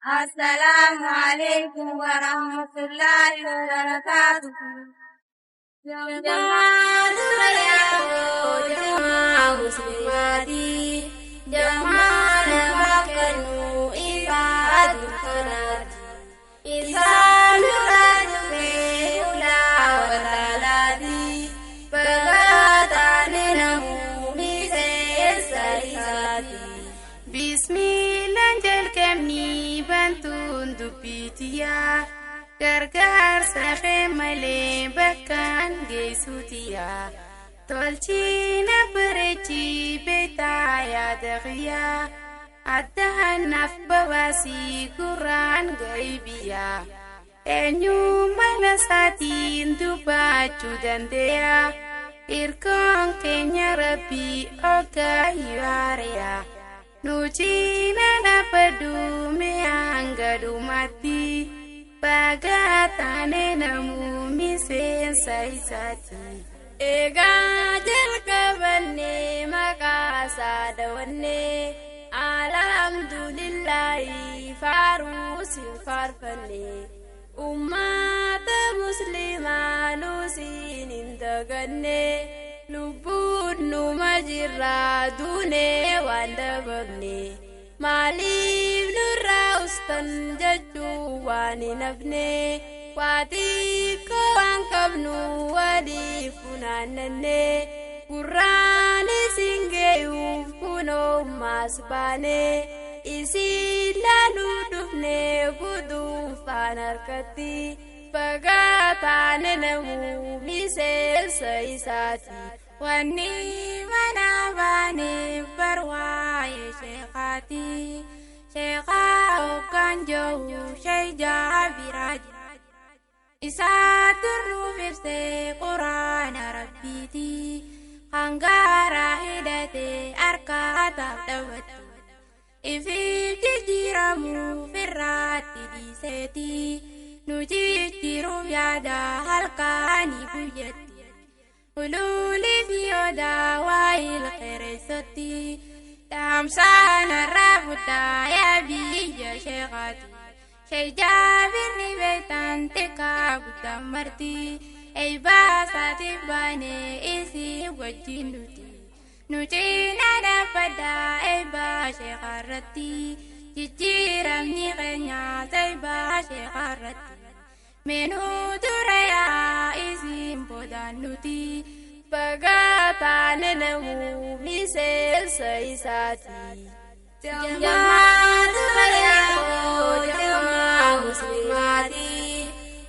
Assalaamu alaikum warahmatullahi wabarakatuh. Jamaa durayaa jamaa muslimaati. Jamaa nama kennu ifaa dukkanaati. Isaan dura dhufee ulaa walaalaati. Bagaa taane namuu miseensa isaati. Bismillaan jalqabni bantuun dubbiitiyaa gargaarsa kee malee bakkaan geessutiyaa tolchiina bareechi beektaa yaada qiyyaa addaan naaf babaasii gurraan gaybiyaa eenyummaa isaatiin dubbachuu dandeeya hirkoon keenya rabbii ogaa yaareyaa. Nuchina dhaabadhu hanga dhumaatti bagaa taane namuu miseensa isaati. Egaa jalqabannee maqaa isaa dawannee alhamdulillahi faaruu siin faarfanne ummata muslimaa nuusiin hin daganne. Lubbuun numa jirraa duunee waan dabamne maaliif nurraa ustan jechuu waan hin hafne waa xiqqoo waan qabnu waliif funaannanne gurraan isin geeyuuf kunoo maas baane isin laaluu dhufne guduunfaan harkatti. Bagaa taane namuu miseensa isaati. Wanni mana baane barwaa'ee sheekaati. Sheekaa hoggaan jiru sheejaa biraa jira. Isaa turnuuf ibsee quraana rabbiiti. Hangaaraa hidhatee harkataaf dhawwatti. Ifiif jijjiiramuuf irraatti dhiiseeti. Nu jijjiiruuf yaada halkaanii guyyatti. Uluulii fi odaa waayil qereessatti. Dhaamsaan irraa fudhaa yaa biyya sheekaati. Sheejaabirri beektan xiqqaa guddaan marti. Eebbaasaatiif baanee isii wajjin nuti. Nu cina dhaabbadhaa eebbaa sheekaarratti. Jijjiiramni keenya eebbaa sheekaarratti. Meenuu durayaa isin boodaan nuti. Bagaa taane namuu miseensa isaati. Jamaa durayaa jamaa muslimaati.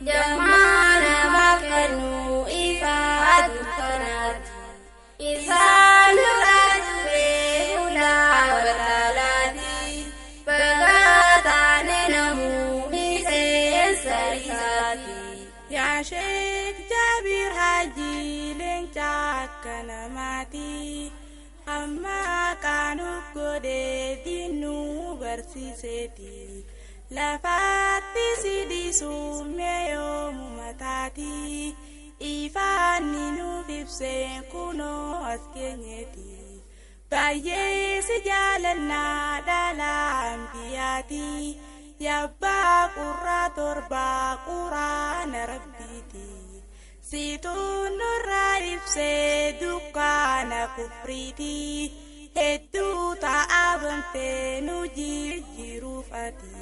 Jamaa nama kennu ifaa dukkanaati. Isaan dura dhufee ulaa walaalaati. Bagaa taane namuu miseensa isaati. Yaa Sheek Jaabir Haji leenca akka namaati. Amma qaanuuf godhee diinuu barsiiseeti. Lafaatti si dhiisuu mee yoomuma taati. Ifaanni nuuf ibsee kunoo as keenyeeti. Baay'ee si jaalannaa dhala ambiyaati. Yabbaa qurraa torbaa quraana rabbiiti. Situun nurraa ibsee dukkaana kufriiti. Hedduu ta'a bantee nu jijjiiruuf ati.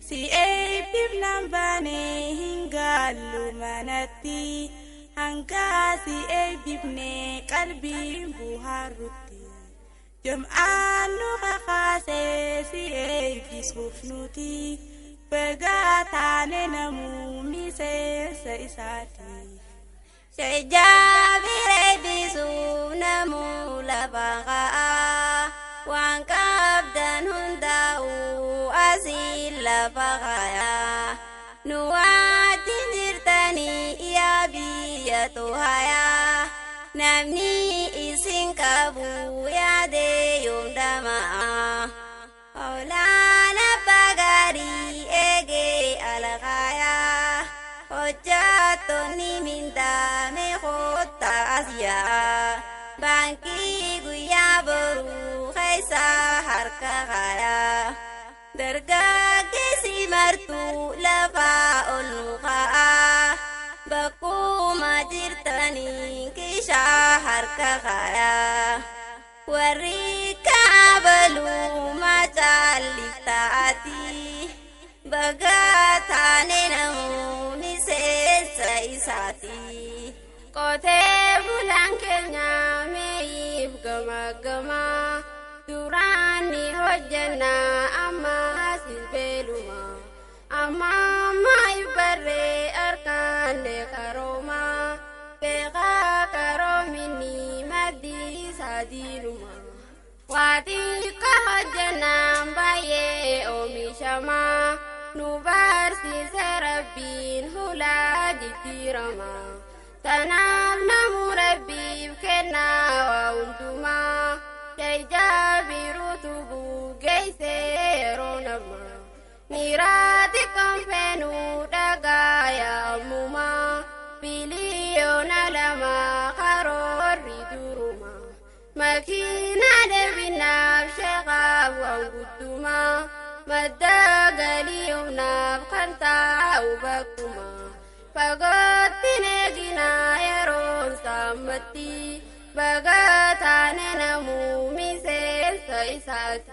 Si eebbifnaan baanee hin gaallu manatti. Hangaa si eebbifnee qalbiin buhaarrutti. Jam'aan nu kakaasee si eebbisuuf nuti. Bagaa taane namuu miseensa isaati. Sheejaabir eebbisuuf namuu lafa ka'aa. Waan qabdan hundaa'uu asii lafa kaayaa. Nu wajjin jirtanii yaa biyya tohayaa. Namni isin qabu yaadee yoom dhama'a. Hoolaan abbaa gaarii eegee alaqaayaa. Hojjattoonni mindaame kottaa as yaa'a. Baankii guyyaa boruu keessa harka kaayaa. Dargaggeessi Jirtanii kishaa harka kaayaa warri kaabaluu macaaliftaati bagaa taane namoonni seensa isaati. Qotee bulaan keenya meeyiif gama gama duraan ni hojjenna ammas beeluma amma amma barree harkaan karooma beekaa karoominni maddii sadiinuma. Waatii ka hojjennaan baay'ee oomishama nu barsiise rabbiin hulaa jijjiirama. Tanaaf namu rabbiif kennaa waa hundumaa jajjabiiruu tubuu geesse yeroo namaa. Miraati kan feenuu dhagaa yaamuma 2 biliyoona karoorri duruma. Makiina deebinaaf sheekaaf waan guddumaa madda galii humnaaf kan taa'u bakkuma. Fagootti neeginaa yeroon saammatti bagaa taane namuu miseensa isaati.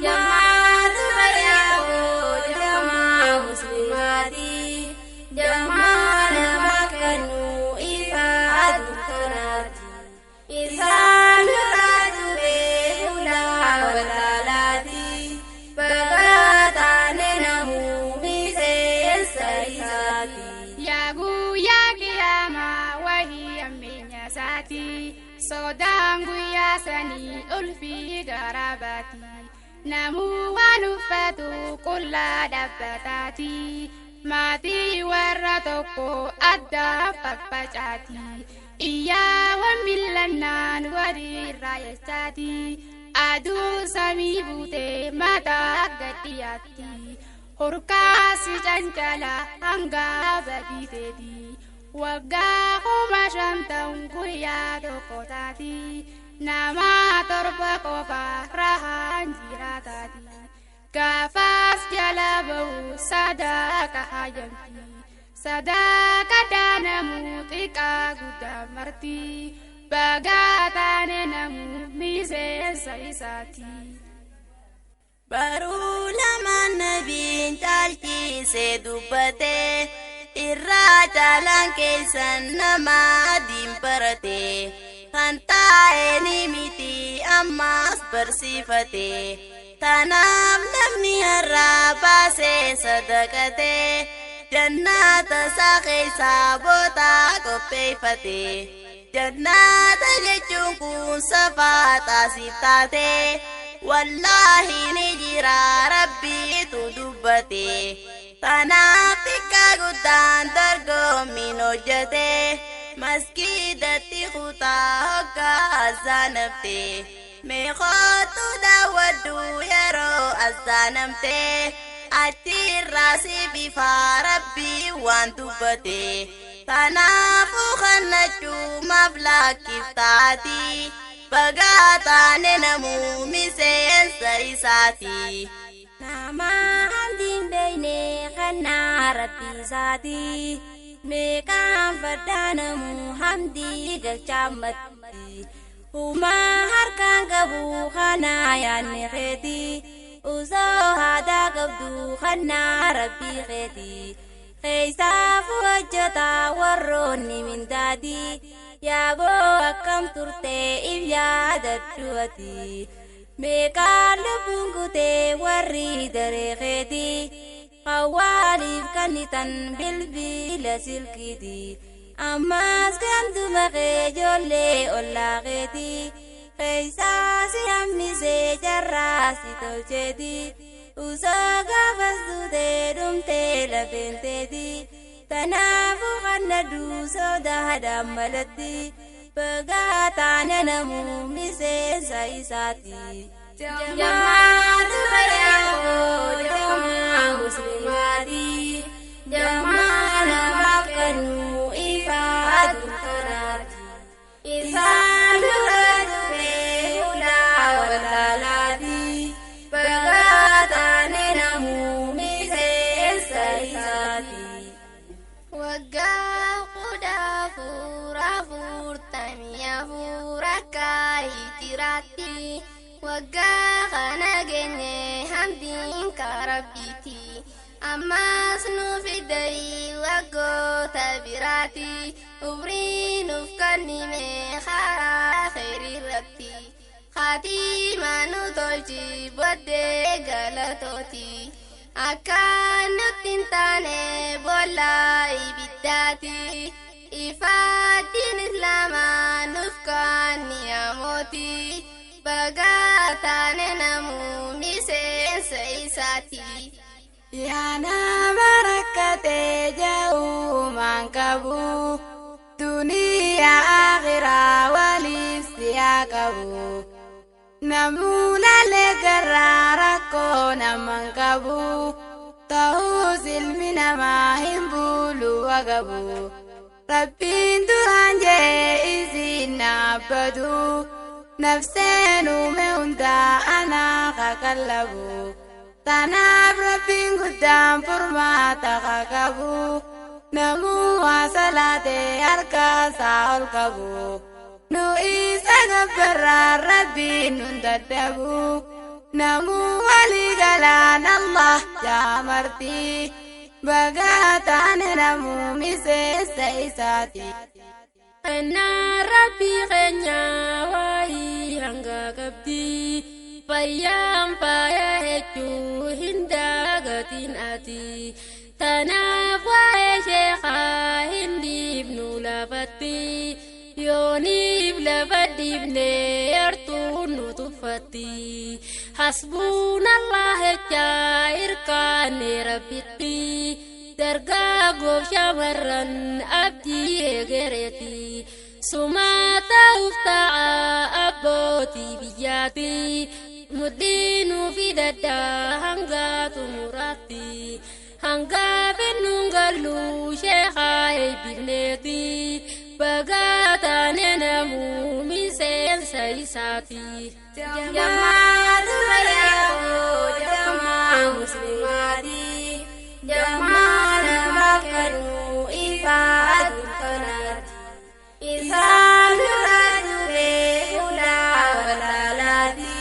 Jamaatu bareedoo jamaa musliimaati. Jamaa nama kennuu ifaa dukkanaati. Isaan irraa dhufee hulaa walaalaati. Bagaa taane namuu miseensa isaati. Yaa guyyaa qiyaamaa wahii ammeenya isaati. Sodaan guyyaa sanii ulfii garaa baati. Namuu waan uffatu qullaa dhaabbataati. Maatii warra tokko adda faffacaati. Iyyaawwan millannaan walirraa jechaati. Aduu samii buutee mataa gad dhiyaatti. Horkaasi cancala hanga badiiteeti. Waggaa 50,000 guyyaa tokko taati. Nama torba qofa rahaan jiraataati. Gaafas jala ba'u sadaqa hayyamti. Sadaqa daanamuu xiqqaa guddaa marti. Bagaa taane namuu miseensa isaati. Baruu lamaan nabiin caalchisee dubbate irraa caalaan keessan nama adiin barate kan taa'e ni miti ammas barsiifate tanaaf namni har'aa baasee sadaqate jannaata isaa keessaa bootaa qopheeffate jannaata jechuun kun safaa taasif taate. Wallaahi ni jira rabbiitu dubbate tanaaf xiqqaa guddaan dorgommiin hojjete maskiidatti kutaa hoggaa azzaanamte meeqootu daawwadhu yeroo azzaanamte achirraa si bifaa rabbii waan dubbate tanaafuu kannachuu maaf lakkiftaati. Bagaa taane namuu miseensa isaati. Nama hamdiin beeyne kannaa rabbi isaati. Meeqaan fardaa namuu hamdii galchaamatti. Humaa harkaan qabu kanaa yaadne keeti. Osoo aadaa qabdu kannaa rabbii keeti. Keessaaf hojjeta warroonni mindaati. Yaaboo akkam turte if yaadadhu. Meeqaan lubbuun kutee warri daree keeti. Hawwaaliif kannitan bilbila silkiiti. Ammas ganduma kee ijoollee ollaa keeti. Keessaa si hammisee jarraa si tolcheeti. Usoo gaafas duutee dhumtee lafeen teeti. Tanaafuu kannadhu sodaadhaan malatti. Bagaa taane namuu miseensa isaati. Jamaatu bareedoo jamaa musliimaati. Jamaa namaaf kennuu ifaa dukkanaati. Isaan dura dhufee hulaa walaalaati. Bagaa taane namuu miseensa isaati. Waggaa 14. 4 akka hijiraatti waggaa kana geenye hamdiin karabbiiti ammas nu fidai waggoota biraati umrii nuuf kennime karaa kheyriirratti khaatima nu tolchi booddee galatooti akka nutti hin taane boolla ibiddaati ifaaddiin islaamaa nuuf kenniyamooti bagaa taane namuu miseensa isaati. Yaa nama rakkatee ja'uumaan qabu duniyaa akhiraa waliif siyaa qabu namuu laalee garraa rakkoo naman qabu ta'us ilmi namaa hin bulu wagabu rabbiin duraan jee isin dhaabbatu nafseen uume hundaa anaa qaqallabu. Tanaaf rabbiin guddaan furmaata qabu namuu waa salaatee harka isaa ol qabu nu isa gabbarraa rabbiin nun dadhabu namuu walii galaan Allah jaamarti bagaa taane namuu miseensa isaati. Kennaa rabbii keenya waayii hanga qabdi. Fayyaan faaya hedduu hin dagatin ati tanaaf waa'ee sheekaa hin dhiibnu lafatti yooniif lafa dhiibne yartuun nu tuffatti hasbuunallah jechaa hirkaanne rabbitti dargaggoof shamarran abdii egereeti sumaa ta'uuf ta'a abbootii biyyaati. Mudhiinuu fidadhaa hanga xumuraatti hanga finnuun gallu sheekaa eebbifneeti bagaa taane namuu miseensa isaati. Jamaa dubaroo jamaa musliimaati jamaa nama kennuu ifaa dukkanaati isaan dura duree ulaa walaalaati.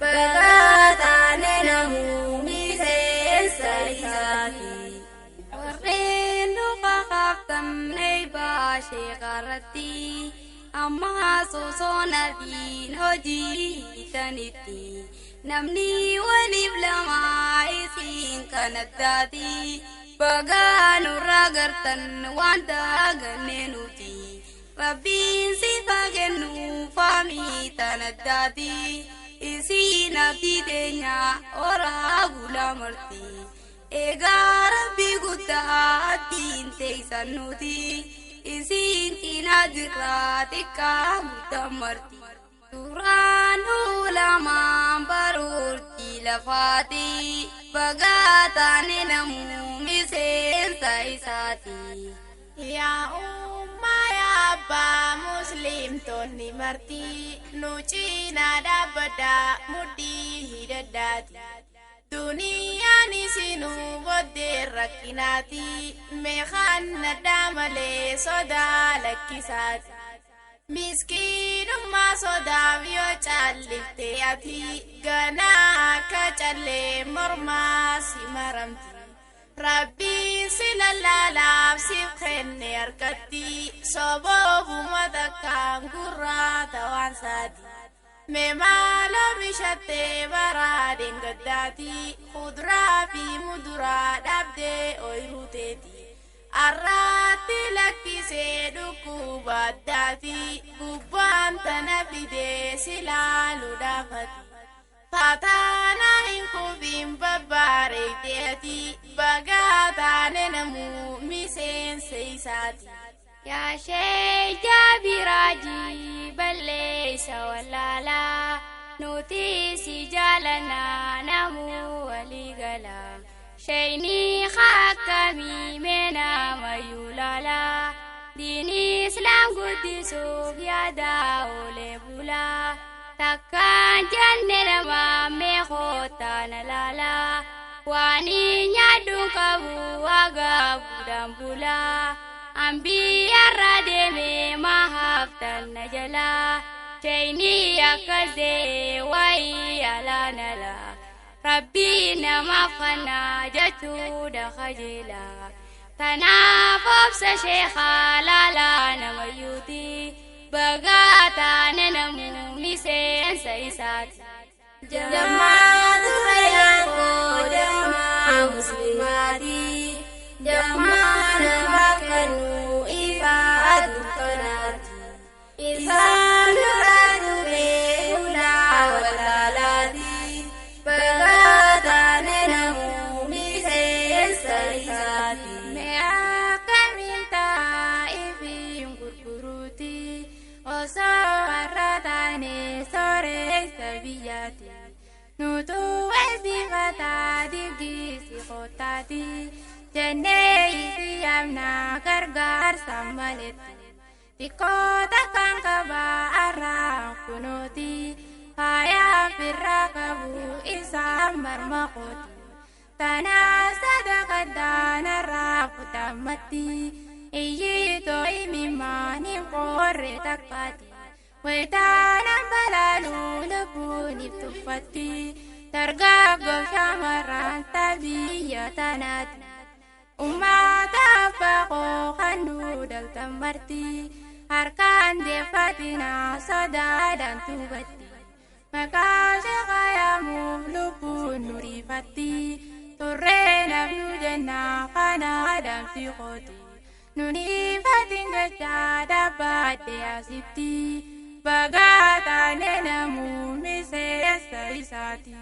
Bagaa taane namuu miseensa isaati. Warreen luka qabdan eebbaa sheekarratti amma sosoonaatiin hojii hiitanitti namni waliif lama isiin kan addaati bagaa nurraa gartan waan daagannee nuti rabbiin sifa kennu faamii tan addaati. Isiin abdii teenya oraa gulaa marti egaa rabbii guddaa abdiin teessan nuti isiin cinaa jirraa xiqqaa guddaa marti. Duraan ulamaan baruurtii lafaati bagaa taane namuu miseensa isaati. Yaa ummaa yaa abbaa musliimtonni marti nu cinaa dhaabbadhaa mudhii hidhadhaati. Duniyaan isinuu booddee rakkinaati meeqaan nadhaa malee sodaa lakkisaati. Miskiinummaa sodaaf yoo callifte ati ganaa akka callee mormaa si maramti. Rabbiin si lallaalaaf siif kenne harkatti soboofuma takkaan gurraa ta'aan saati. Mee maaloo bishattee baraadeen gaddaati kuduraa fi muduraa dhabdee ooyiruu teeti. Arraatti lakkisee dhukkuba addaati gubbaan tana fidee si laaluu dhaafati. Taataana hin kufiin babbareedeeti bagaa taane namuu miseensa isaati. Yaa shee jaabiraajii balleessa wallaalaa nuti si jaalannaa namuu walii galaa. Shayni akkamii mee namayyuu laalaa diinii islaam guddisuuf yaada oolee bulaa. Takkaan jenne namaa mee kootaa na laalaa waan nyaadduun qabu wagaa buudhaan bulaa. Ambiyyaarra deeme mahaaftan na jalaa. Shayni akkas ta'e waayii alaanala. Rabbii namaaf kanna jechuudha kajeela. Tanaaf obsa sheekaa laalaa namayyuuti. Bagaa taane namuu miseensa isaati. Jammaa dura koo jammaa musliimaati. Jammaa nama kennu ifaa dukkanaati. Isaan dura dhufee ulaa walaalaati. Bagaa taane namuu miseensa isaati. Mi'a kamiin taa'ee gurguruuti. Osoo warra taane sooressa biyyaati. Nutu eebbifataa diigisi qotaati. Jennee isi yaamna gargaarsa maletti. Xiqqoota kan qabaa arraan kunuuti. Faayaa firraa qabu isaan marma qooti. Tanaa sadaqadhaan irraa kutammatti. Iyyitoo imimmaan hin qorre takkaati. Wayitaanaan balaaluu lubbuun ibtuffatti. Dargaggoo shamarran biyya tanaati. Uummata abbaa koo kan duudaltan marti. Harkaan deeffatina sodaadhaan tuubatti. Maqaa sheekayamuuf lubbuun nuriifatti. Turree nafnu jennaa kana adamsi qooti. Nuniifatin jecha dhaabbaadhe asitti. Bagaa taane namuu miseensa isaati.